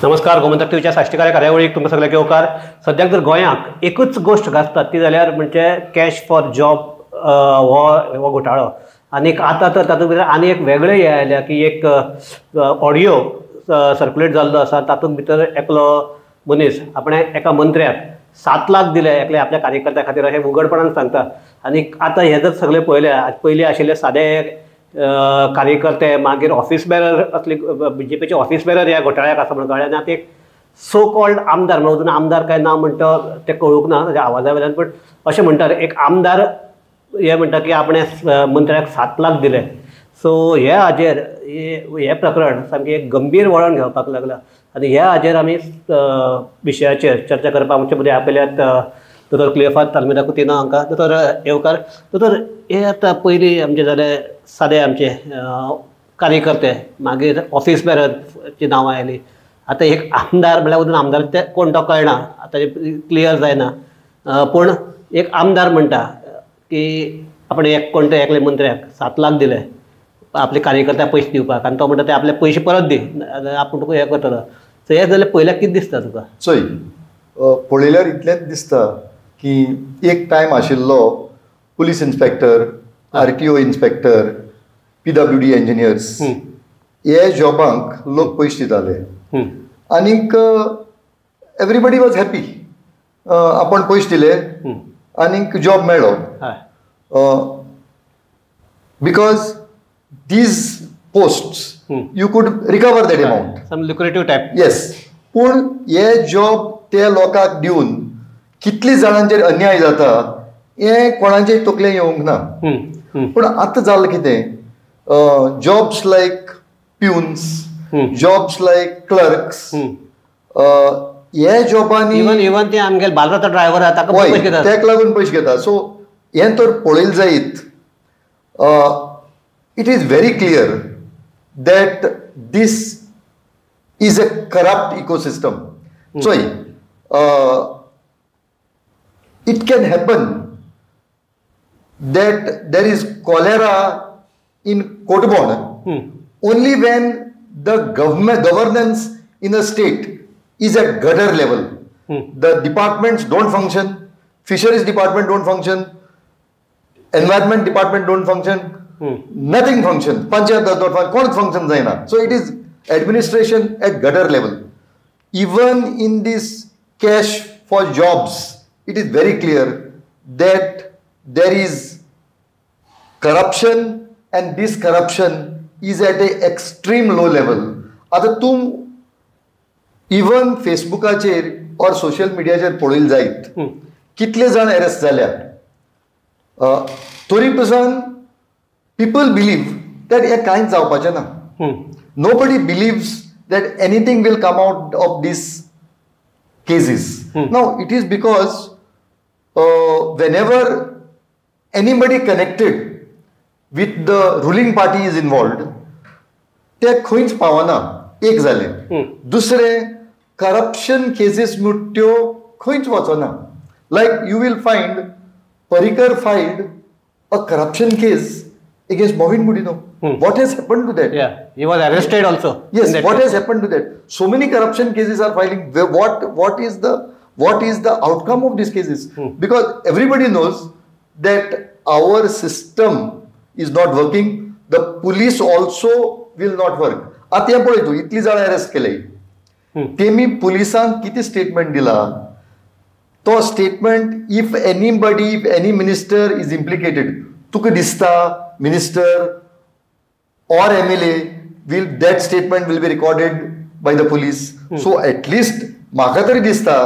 नमस्कार, गोमंतक टीव्हीच्या साश्टीकार कार्यावळीक तुमकां सगळ्यांक येवकार. सद्याक जर गोंयांक एकूच गोश्ट गाजता ती जाल्यार म्हणजे कॅश फॉर जॉब हो घोटाळो. आनीक आतां तर तातूंत भितर आनी एक वेगळें हें आयल्या की एक ऑडियो सर्कुलेट जाल्लो आसा, तातूंत भितर एकलो मनीस आपणें एका मंत्र्याक 7 लाख दिले एकले आपल्या कार्यकर्त्या खातीर अशें उघडपणान सांगता. आनी आतां हें जर सगळें पळयलें, पयलीं आशिल्ले सादे कार्यकर्ते, मागीर ऑफिस बेरर असले बीजेपीचे ऑफिस बेरर ह्या घोटाळ्याक आसा म्हणून कळ्ळें. आनी आतां एक सो कॉल्ड आमदार, म्हणून अजून आमदार काय ना म्हणटा तें कळूंक ना ताच्या आवाजा वयल्यान, पण अशें म्हणटात एक आमदार हे म्हणटा की आपणें मंत्र्याक 7 लाख दिले. सो ह्या हाजेर हें प्रकरण सामकें एक गंभीर वळण घेवपाक लागलां आनी ह्या हाजेर आमी विशयाचेर चर्चा करपाक आमचे मदीं आपयल्यात दोतोर क्लियोफात आल्मेदा कुतिन्हो हांकां. दोतोर येवकार. दोतोर, हे आतां पयलीं आमचे जाले सादे आमचे कार्यकर्ते, मागीर ऑफिस बेररची नांवां आयलीं, आतां एक आमदार म्हणल्यार अजून आमदार ते कोण तो कळना, आतां क्लियर जायना, पूण एक आमदार म्हणटा की आपण एक कोण ते एकले मंत्र्याक 7 लाख दिले आपले कार्यकर्त्याक पयशे दिवपाक, आनी तो म्हणटा ते आपले पयशे परत दी, आपूण तुका हें करतलो. सो हें जाल्यार पयल्यार कितें दिसता तुका? चोय, पळयल्यार इतलेंच दिसता की एक टायम आशिल्लो police inspector, RTO inspector, PWD engineers हे जॉबांक लोक पयशे दिताले आनीक एवरीबडी वॉज हॅपी, आपण पयशे दिले आनीक जॉब मेळ्ळो. Because these posts you could recover that amount, some lucrative type. Yes, पूण हे जॉब ते लोकांक दिवन कितले जाणांचेर अन्याय जाता हें कोणाचेय तकलें येवंक ना. पूण आतां जालां कितें, jobs like peons, jobs like clerks, हे जॉबांनी इवन ते आमगेले बाजाराचो ड्रायव्हर आसा ताका पयशे घेतात, ताका लागून पयशे घेता. सो हें तर पळयलें जायत, it is very clear that this is a corrupt ecosystem. चोय, it can happen that there is cholera in Kotbon only when the government governance in a state is at gutter level. The departments don't function, fisheries department don't function, environment department don't function, nothing functions, panchayat does not function, कोण function जायना. So it is administration at gutter level. Even in this cash for jobs, it is very clear that there is corruption and this corruption is at a extreme low level. आतां तूं even फेसबुकाचेर or social मिडियाचेर पळयलें जायत कितले जाण arrest जाल्या, तरी पसून people believe that हें कांयच जावपाचें ना. Nobody believes that anything will come out of these cases. Now it is because whenever anybody connected with the ruling party is involved, ते खंयच पावना. एक जालें. दुसरें, करप्शन केसीस म्हूण त्यो खंयच वचना. Like you will find Parrikar filed a corruption case against Mauvin Godinho. What has happened to that? Yeah, he was arrested also. Yes, what has happened to that? So many corruption cases are filing. What is the outcome of these cases? Because everybody knows that our system is not working. The police also will not work. आतां हें पळय तूं, इतली जाणां arrest केले, तेमी पुलिसांक कितें स्टेटमेंट दिला, तो statement if anybody, if any minister is implicated, तुका दिसता minister or MLA will, that statement will be recorded by the police. So at least म्हाका तरी दिसता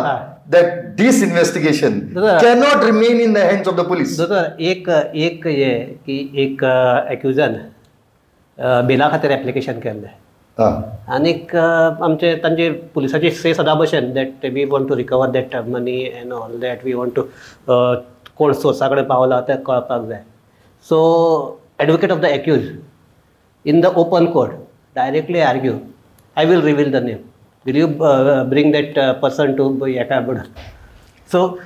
that this investigation cannot remain in the hands of the police. दोतोर, एक एक हे की एक एक्युजान बेला खातीर एप्लिकेशन केल्लें आनीक आमचे तांचे पुलिसाचे से सदां भशेन that we want to recover that money and all that, we want to कोण सोर्सा कडेन पावला तें कळपाक जाय. So advocate of the accused in the open court directly argue, I will reveal the name, will you bring that person to हेका म्हणून. So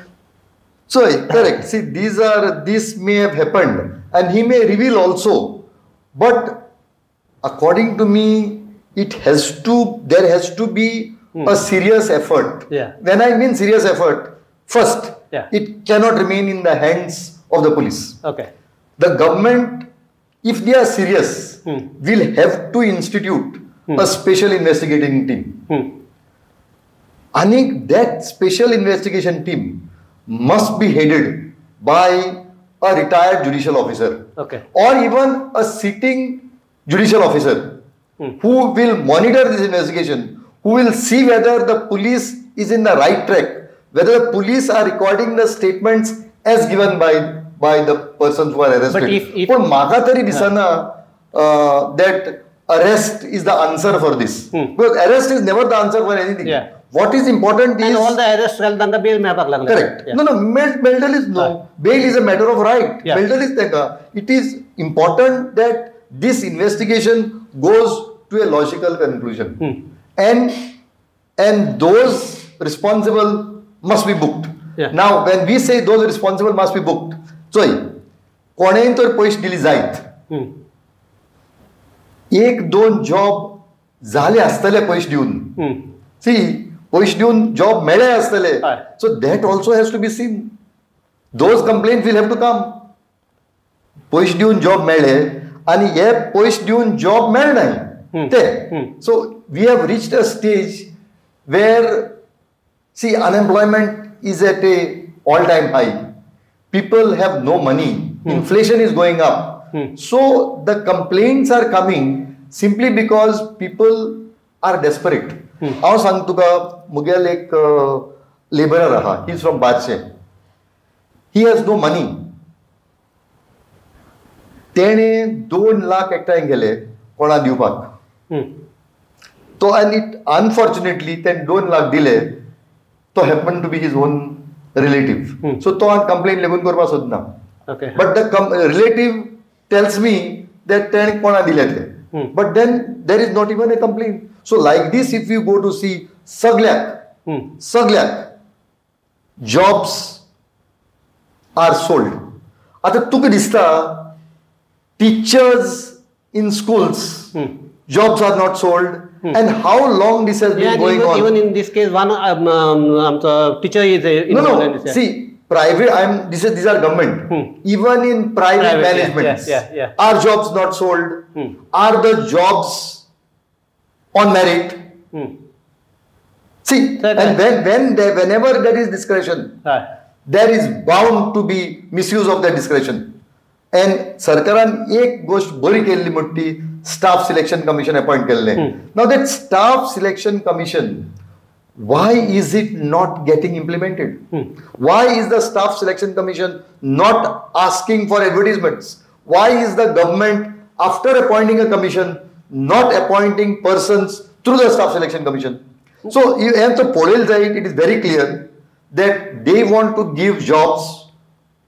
so correct. See, these are, this may have happened and he may reveal also, but according to me it has to, there has to be a serious effort. When I mean serious effort, first, it cannot remain in the hands of the police. Okay. The government, if they are serious, will have to institute a special investigating team. And that special investigation team must be headed by a retired judicial officer. Okay. Or even a sitting judicial officer who will monitor this investigation, who will see whether the police is in the right track, whether the police are recording the statements as given by the persons who are arrested. But if पण म्हाका तरी दिसना that arrest is the answer for this. Because arrest is never the answer for anything. Yeah. What is important is... And all the arrests तांकां bail मेळपाक लागले. Correct. Yeah. No, no, मेळटलीच no. Bail is a matter of right. मेळटलीच तांकां. It is important that this investigation goes to a logical conclusion. And those responsible must be booked. Yeah. Now, when we say those responsible must be booked, चोय कोणेय तर पयशे दिली जायत, एक दोन job झाले आसतले पयशे दिवन, सी पयशे दिवन जॉब मेळ्ळे आसतले, so that also has to be seen. Those complaint will have to come. पयशे दिवन जॉब मेळ्ळे आनी हे पयशे दिवन जॉब मेळनाय ते. So we have reached a stage where see unemployment is at a all time high. People have no money. Inflation is going up. So the complaints are coming simply because people are desperate. हांव सांग तुका, मुगेल एक labourer आहा, he is from Barshi, he has no money. तेणें 2 लाख एकठांय केले कोणा दिवपाक, तो आनी अनफॉर्च्युनेटली तेणें 2 लाख दिले, तो happen to be his own relative. So तो कंप्लेन लेगून करपाक सोदना. But the relative tells me that तेणें कोणा दिले ते. But then there is not even a complaint. So like this if you go to see सगळ्याक सगळ्याक जॉब्स are sold. आतां तुका दिसता teachers in schools jobs are not sold. And how long this has been going on? Even in this case, one teacher is involved in this. See, private. These are government. Even in private managements, are jobs not sold? Are the jobs on merit? See, and whenever there is discretion, there is bound to be misuse of that discretion. And सरकारान एक गोष्ट बरी केल्ली म्हणटा ती staff selection commission appoint केल्ले. Now that staff selection commission, why is it not getting implemented? Why is the staff selection commission not asking for advertisements? Why is the government, after appointing a commission, not appointing persons through the staff selection commission? So you have to पळयल जायत, it is very clear that they want to give jobs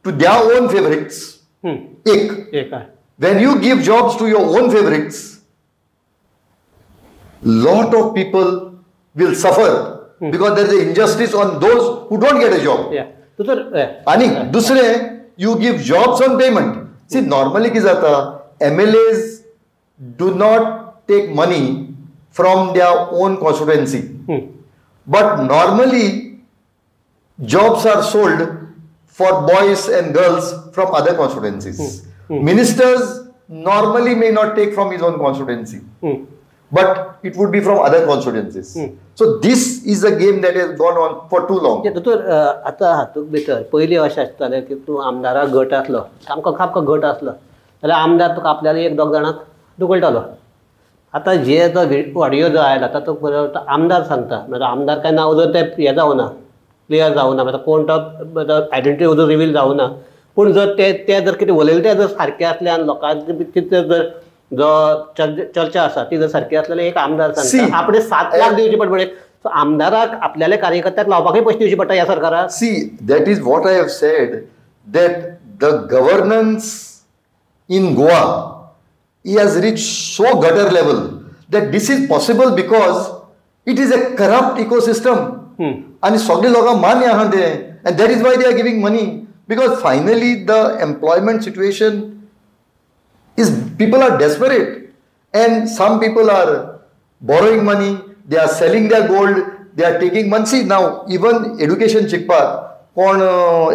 to their own favorites. एक, when you give jobs to your own favorites, lot of people will suffer because there is an injustice on those who don't get a job. आणि दुसरे, you give jobs on payment. See, normally कितें जाता, MLAs do not take money from their own constituency. But normally jobs are sold for boys and girls from other constituencies. Ministers normally may not take from his own constituency, but it would be from other constituencies. So this is a game that has gone on for too long. दोतोर, आतां हातूंत भितर पयलीं अशें आसतालें की तूं आमदाराक घट आसलो, सामको सामको घट आसलो जाल्यार आमदार तुका आपल्याला एक दोग जाणांक दुकळटालो. आतां जे जो ऑडियो जो आयला तातूंत आमदार सांगता, म्हळ्यार आमदार काय नांव जर तें हें जावना, क्लियर जावना, म्हळ्यार कोण तो आयडेंटिटी अजून रिवील जावना, पूण जर ते ते जर कितें उलयलें तें जर सारकें आसलें आनी लोकांची तितलें जर जो चर्चा आसा ती जर सारकी आसली जाल्यार एक आमदार सांगता आपणें 7 लाख दिवचे पडटा. सो आमदाराक आपल्याले कार्यकर्त्याक लावपाकय पयशे दिवचे पडटा ह्या सरकाराक. See, that is what I have said, that the governance in Goa has reached so gutter level that this is possible because it is a corrupt ecosystem. आनी सगळे लोकांक मान्य आहा तें, and that is why they are giving money, because finally the employment situation is, people are desperate and some people are borrowing money, they are selling their gold, They are taking money. See now even education शिकपाक कोण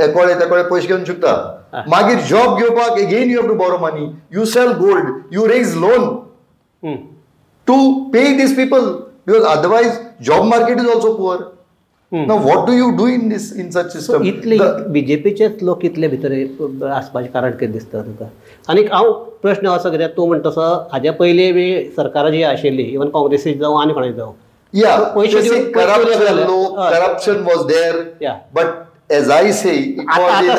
एकोळे तेकोळे पयशे घेवन शिकता, मागीर job घेवपाक again you have to borrow money, you sell gold, you raise loan to pay these people, because otherwise job market is also poor. Now what do you do in this, in such system? इतले बीजेपीचेच लोक इतले भितर आसपाचें कारण कितें दिसता तुका? आनी हांव प्रश्न असो कित्याक तूं म्हणटा तसो हाज्या पयलीं बी सरकारां जी आशिल्ली इवन काँग्रेसीक जावं आनी कोणाक जावं, Yeah, corruption was there. Yeah. But as I say, it was in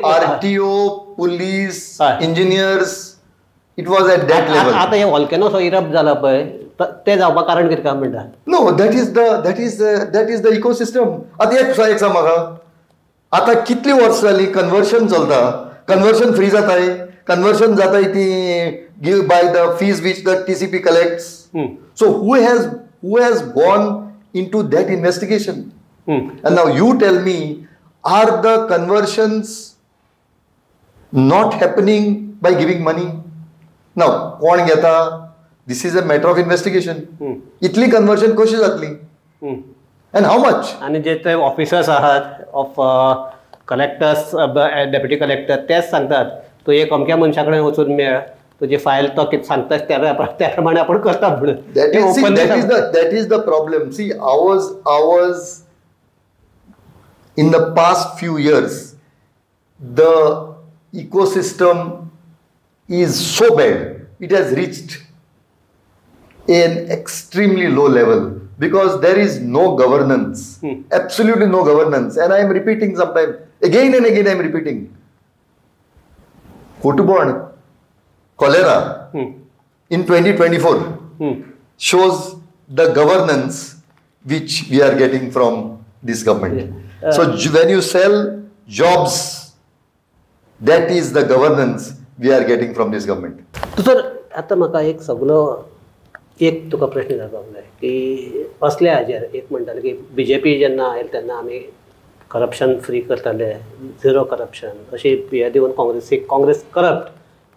RTO, police, engineers, it was at that level. आता हे volcano so erupt जाला पळय, ते जावपाक कारण कितें काय म्हणटा? No, that is the ecosystem. आतां एक सांग म्हाका, आतां कितली वर्सां जाली कन्वर्शन चलता, कन्वर्शन फ्री जाताय, कन्वर्शन जाताय ती give by the fees which the TCP collects. So who has gone into that investigation? And now you tell me, are the conversions not happening by giving money? Now, कोण घेता? This is a matter of investigation. इतली conversion कशी जातली and how much? आनी जे ते officers आहात of collectors, deputy collector, तेच सांगतात तूं एक अमक्या मनशा कडेन वचून मेळ, तुजी फायल तो कितें सांगता त्या प्रमाणे आपण करता म्हणून. That is the problem. See, ours in the past few years the ecosystem is so bad, it has reached an extremely low level because there is no governance, absolutely no governance. And I am repeating sometimes, again and again I am repeating, Kotubon cholera in 2024 shows the governance which we are getting from this government. Yeah. So when you sell jobs, that is the governance we are getting from this government. तर आता म्हाका एक सगलो एक तुका प्रश्न जावपाक जाय की असल्या हाजेर एक म्हणटाले की बीजेपी जेन्ना आयले तेन्ना आमी करप्शन फ्री करताले, झिरो करप्शन अशी हें दिवन काँग्रेसीक, काँग्रेस करप्ट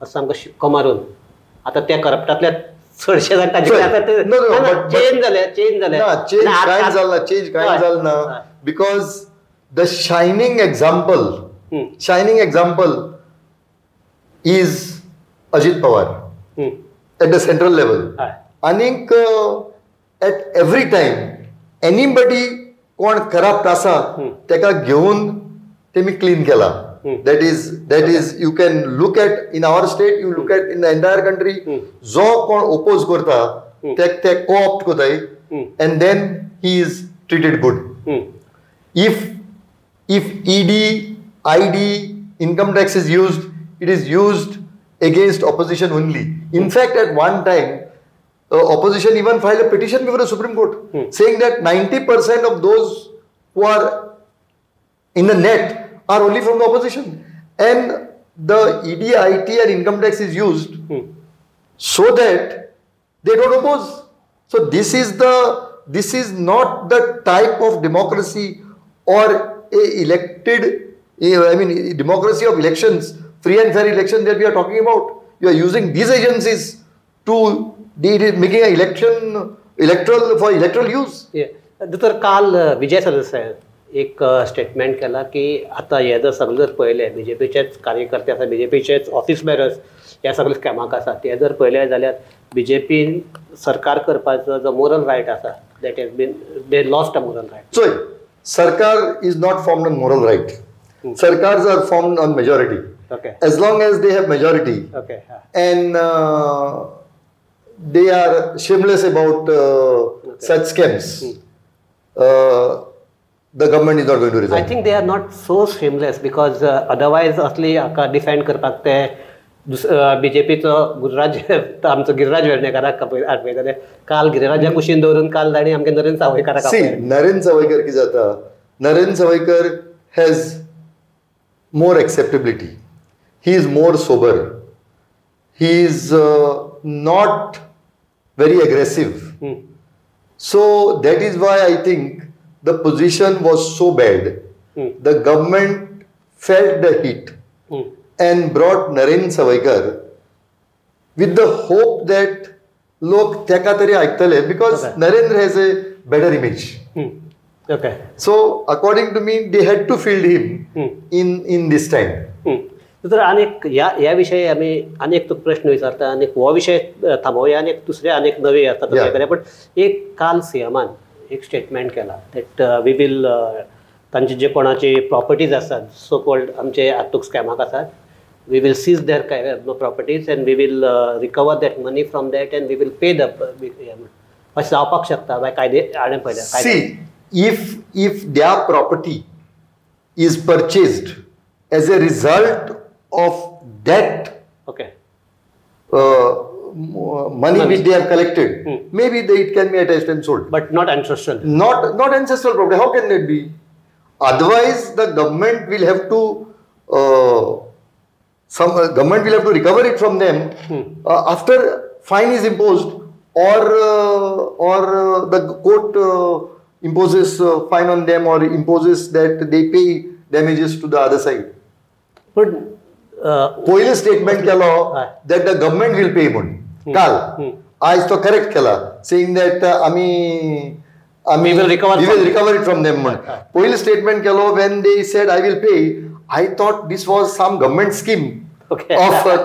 असो आमकां शिक्को मारून आतां त्या करप्टांतल्या चडशे जाण ताजे चेंज जाले, चेंज जाले, चेंज कांय जालें, चेंज कांय जालें ना, because the shining example, shining example is Ajit Pawar at the central level. आनीक एट एवरी टायम एनीबडी कोण करप्ट आसा तेका घेवन तेमी क्लीन केला. That is you can look at in our state, you look at in the entire country, जो कोण oppose करता तेक ते कोऑप्ट करताय and then he is treated good. If ED, ID, income tax is used, it is used against opposition only. In fact, at one time, opposition even filed a petition before the Supreme Court saying that 90% of those who are in the net are only from the opposition. And the ED, IT and income tax is used so that they don't oppose. So this is not the type of democracy or a elected, I mean, democracy of elections, free and fair election that we are talking about. You are using these agencies to making an election, electoral, for electoral use. Yeah. तर काल विजय सरदेसाय एक statement केला की आतां हे जर सगळें जर पळयलें बीजेपीचेच कार्यकर्ते आसा, बीजेपीचेच ऑफिस बेरर्स ह्या सगळे स्कॅमाक आसा, ते जर पळयले जाल्यार बीजेपीन सरकार करपाचो जो मोरल रायट आसा, that has been, they lost a moral right. चोय, सरकार is not formed on moral right. Sarkars are formed on majority. Okay. As long as they have majority. Okay. And they are shameless about such scams. The government is not going to resign. I think they are not so shameless because otherwise असली हाका defend करपाक ते बीजेपीचो गुजराज आमचो गिरिराज वेर्णेकाराक आपयताले. काल गिरिराजा कुशीन दवरून काल तांणी आमगे नरेंद्र सावयकाराक आपयले. नरेंद्र सावयकर कितें जाता, Narendra Sawaikar has more acceptability. He is more sober. He is not very aggressive. So that is why I think the position was so bad. The government felt the heat and brought Narendra Sawaikar with the hope that lok teka tari aikatale, because Narendra has a better image. Okay. So according to me, they had to field him in this time. तर आनी ह्या विशय आमी आनी एक तुका प्रश्न विचारता आनी हो विशय थांबोवया आनी दुसरे आनी एक नवे आसता तशें. पण एक काल सीएमान एक स्टेटमेंट केला that we will तांचे जे कोणाची प्रॉपर्टीज आसात सो कॉल्ड आमचे आतूक स्कॅमाक आसात, we will seize their properties and we will recover that money from that and we will pay the अशें जावपाक शकता बाय कायदे हाणें पळयलें. See, if their property is purchased as a result of that money which they have collected, maybe it can be attached and sold. But not ancestral. Not ancestral property. How can that be? Otherwise, the government will have to government will have to recover it from them after fine is imposed or the court imposes fine on them or imposes that they pay damages to the other side. But पयलें statement केलो that the government will pay म्हूण काल, आयज तो correct केला saying that आमी we will recover it from them म्हूण. पयलें स्टेटमेंट केलो when they said I will pay, I thought this was some government scheme of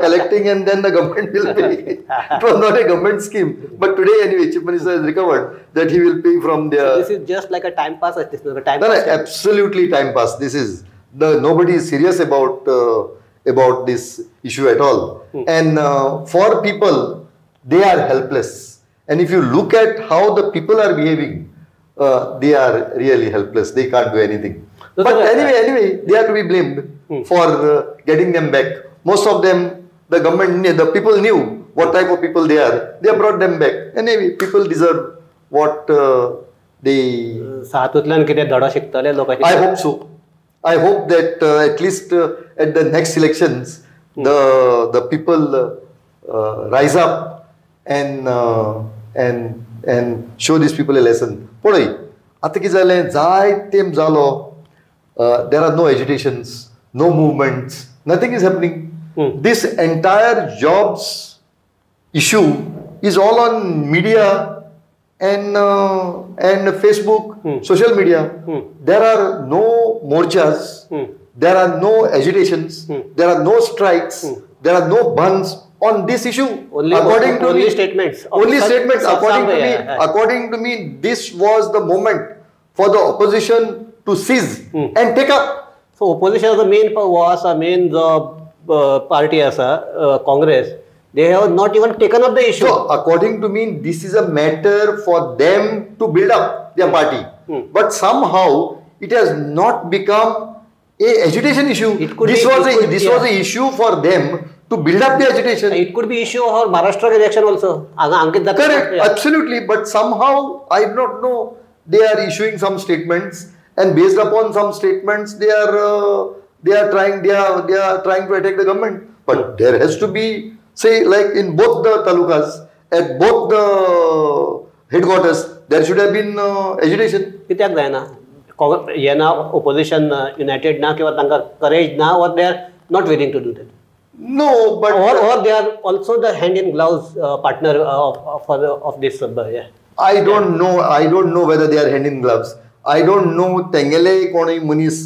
collecting and then the government will pay. It was not a government scheme. But today anyway, Chief Minister has recovered that he will pay from their... So this is just like a time pass. Time no, pass. No, absolutely time pass. This is... nobody is serious about this issue at all. And for people, they are helpless. And if you look at how the people are behaving, they are really helpless. They can't do anything. So but anyway, they are to be blamed for getting them back. Most of them, the government, the people knew what type of people they are. They brought them back. Anyway, people deserve what they... I hope so. I hope that at least at the next elections, the people rise up and show these people a lesson. पळय आतां कितें जालें, जाय तेंप जालो, there are no agitations, no movements, nothing is happening. This entire jobs issue is all on media and Facebook, social media. There are no morchas, there are no agitations, there are no strikes, there are no bans on this issue. Only, according to only me, statements. Only statements. According to me, according to me, this was the moment for the opposition to seize and take up. So opposition the main was a main party as a Congress. They have not even taken up the issue. So according to me, this is a matter for them to build up their party. But somehow it has not become a agitation issue. It could this be, was it a could, this was an issue for them to build up the agitation. It could be issue for Maharashtra election also. Correct, absolutely. But somehow I do not know, they are issuing some statements, and based upon some statements, they are trying to attack the government. But there has to be, say, like in both the talukas, at both the headquarters, there should have been agitation. कित्याक जायना? येना opposition united ना किंवा तांकां courage ना, or they are not willing to do that. No, but or they are also the hand in gloves partner of this. Yeah. I don't know. I don't know whether they are hand in gloves. I don't know. तेंगेले कोणूय मनीस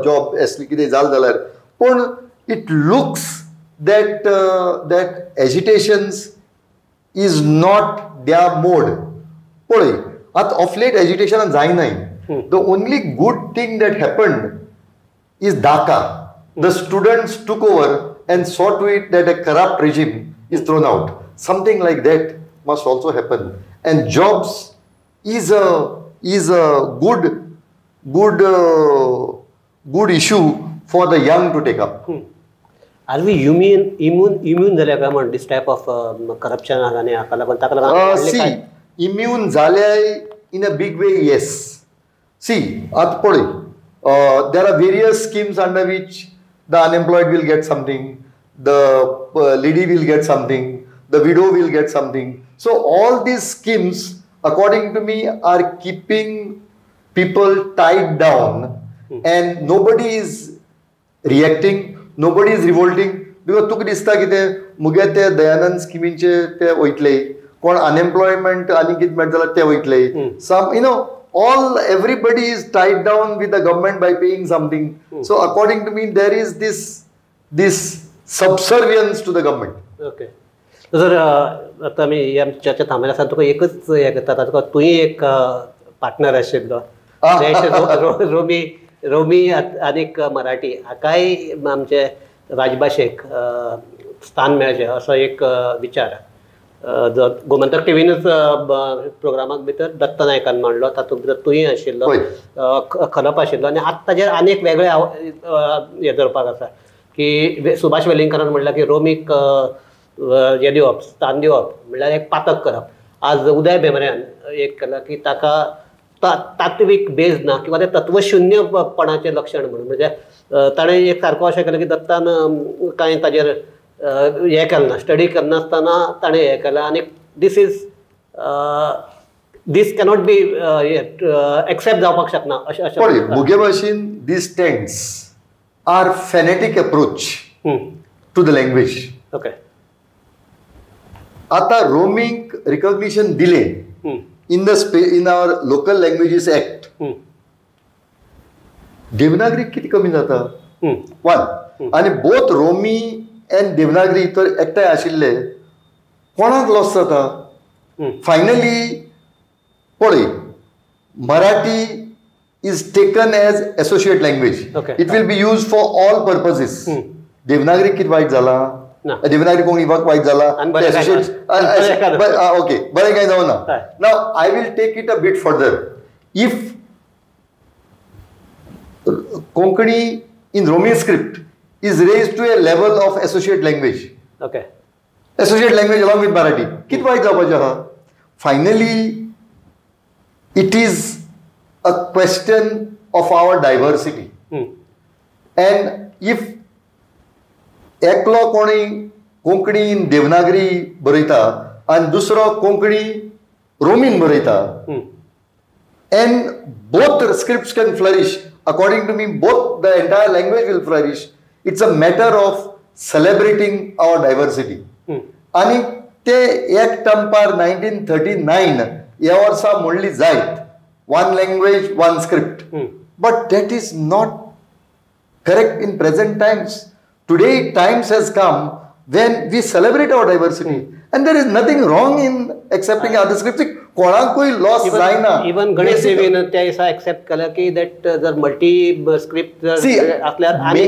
job असली कितें जाल जाल्यार, पूण it looks that that agitations is not their mode. पळय आतां ऑफ लेट एजिटेशनान जायनाय. The only good thing that happened is Dhaka. The students took over and saw to it that a corrupt regime is thrown out. Something like that must also happen. And jobs is a good issue for the young to take up. Are we immune जाल्या काय म्हण this type of corruption आनी हाका लागून ताका लागून? See, immune जाल्याय in a big way, yes. See, आतां पळय, there are various schemes under which the unemployed will get something, the lady will get something, the widow will get something. So all these schemes, according to me, are keeping people tied down, and nobody is reacting, nobody is revolting. Because तुका दिसता कितें मुगे ते दयानंद स्किमींचे ते वयतले, कोण unemployment आनी कितें मेळटा जाल्यार ते वयतले. Some you know all everybody is tied down with the government by paying something. So according to me there is this this subservience to the government. Okay sir, आतां आमी ही आमची चर्चा थांबयली आसा. तुका एकच हें करता, तुका तुंय एक पार्टनर आशिल्लो रोमी रोमी आनीक मराठी हाकाय आमचे राजभाशेक स्थान मेळचें असो एक विचार जो गोमंतक टिवीनूच प्रोग्रामाक भितर दत्ता नायकान मांडलो, तातूंत भितर तूंय आशिल्लो, खलप आशिल्लो. आनी आतां ताजेर आनी एक वेगळें हें धरपाक आसा की सुभाष वेलिंगकरान म्हणलां की रोमीक हें दिवप, स्थान दिवप म्हणल्यार एक पातक करप. आज उदय भेंब्र्यान एक केलां की ताका तात्वीक बेज ना किंवा ते तत्वशून्यपणाचें लक्षण म्हणून, म्हणजे ताणें एक सारको अशें केलें की दत्तान कांय ताजेर हें केलें ना, स्टडी करनासतना ताणें हें केलां. आनी this is this cannot be accept जावपाक शकना अशें अशें. पळय म्हगे भाशेन these stands are fanatic approach to the language. Okay, आतां रोमीक रिकॉग्निशन दिलें in the in our Local Languages Act, Devanagari कितें कमी जाता वन. आनी बोथ रोमी एंड देवनागरी तर एकठांय आशिल्ले कोणाक लॉस जाता. फायनली पळय Marathi is taken as associate language, it will be use for all purposes. Devanagari कितें वायट जाला, देवनागरी कोंकणी वायट जाला, ओके बरें कांय जावना. Now I will take it a bit further. If Konkani in Roman script is raised to a level of associate language, okay, associate language along with Marathi, कितें वायट जावपाचें आहा. Finally it is a question of our diversity. And if एकलो कोणी Konkani in Devanagari बरयता आनी दुसरो कोंकणी रोमीन बरयता, and both scripts can flourish. According to me both the entire language will flourish. It's a matter of celebrating our diversity. आनी ते एक टंपार 1939 ह्या वर्सा म्हणली जायत one language one script, but that is not correct in present times. Today times has come when we celebrate our diversity and there is nothing wrong in accepting other scripts. कोणाकूय loss जायना. Even Ganesh देवीन त्या दिसा accept केलं की that जर multi script जर असल्यार आनी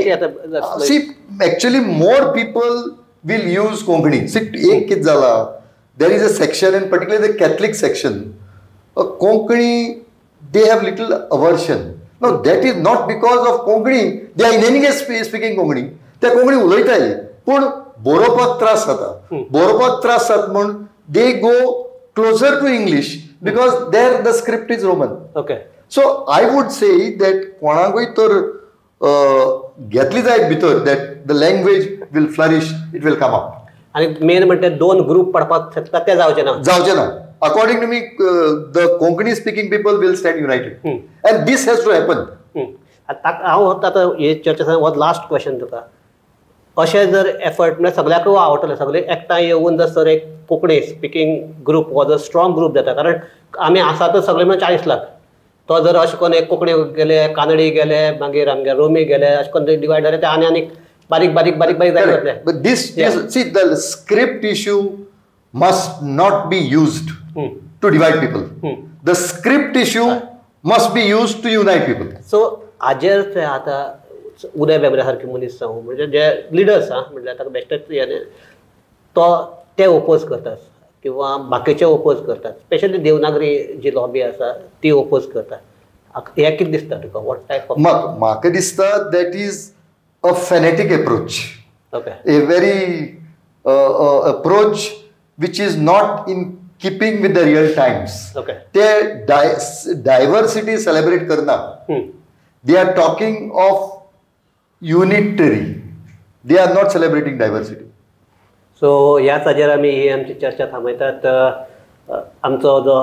see actually more people will use Konkani. See एक कितें जाला, there is a section in particular the Catholic section, Konkani they have little aversion. No, that is not because of Konkani, they are in any case speaking Konkani. ते कोंकणी उलयताय पूण बरोवपाक त्रास जाता, बरोवपाक त्रास जाता म्हूण they go closer to English because there the script is Roman. Okay, so I would say that कोणाकूय तर घेतली जायत भितर that the language will flourish, it will come up. आनी मेन म्हणटा दोन ग्रूप पडपाक शकता ते जावचे ना, जावचे ना. According to me the Konkani speaking people will stand united and this has to happen. हांव आतां हे चर्चा हो लास्ट क्वेश्चन तुका. अशें जर एफर्ट म्हळ्यार सगळ्याकूय आवडटलें, सगळे एकठांय येवन जर सर एक कोंकणी स्पिकींग ग्रूप हो जर स्ट्रॉंग ग्रूप जाता, कारण आमी आसा तर सगळे म्हणून 40 लाख, तो जर अशें करून एक कोंकणी गेले, कानडी गेले, मागीर आमगे रोमी गेले, अशें करून डिवायड जाले ते आनी आनी बारीक बारीक बारीक बारीक जायत वतले. But this see the script issue must not be used to divide people. The script issue must be used to unite people. So हाजेर ते आतां उदय भेंब्र्या सारके मनीस जावं म्हणजे जे लिडर्स आहा म्हणल्यार ताका बेश्टेच हें तो ते ओपोज करतात किंवा बाकीचे ओपोज करतात, स्पेशली देवनागरी जी लॉबी आसा ती ओपोज करतात. हें कितें दिसता तुका, what type of? म्हाका दिसता that is a fanatic approach. Okay, a very approach which is not in keeping with the real times. Okay, ते डायवर्सिटी सेलिब्रेट करना. They are talking of unitary, they are not celebrating diversity. So ह्याच हाजेर आमी ही आमची चर्चा थांबयतात. आमचो जो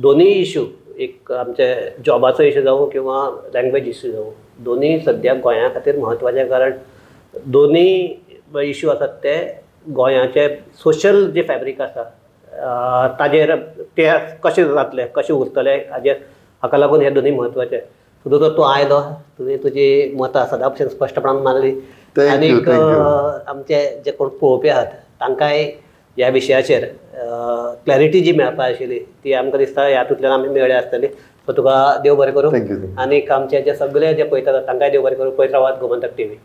दोनूय इशू, एक आमचे जॉबाचो इशू जावं किंवा लँग्वेज इशू जावं, दोनूय सद्याक गोंया खातीर म्हत्वाचे, कारण दोनूय इशू आसात ते गोंयाचे सोशल जे फॅब्रीक आसा ताजेर ते कशें जातले, कशें उरतले हाजेर, हाका लागून हे दोनूय म्हत्वाचे. दोतोर तूं आयलो, तुवें तुजी मतां सदां भशेन स्पश्टपणान मांडली आनीक आमचे जे कोण पळोवपी आहात तांकांय ह्या विशयाचेर क्लॅरिटी जी मेळपा आशिल्ली ती आमकां दिसता हातूंतल्यान आमी मेळ्ळ्या आसतली. सो तुका देव बरें करूं आनीक आमचे जे सगळे जे पळयतात तांकांय देव बरें करूं. पळयत रावात गोमंतक टीव्ही.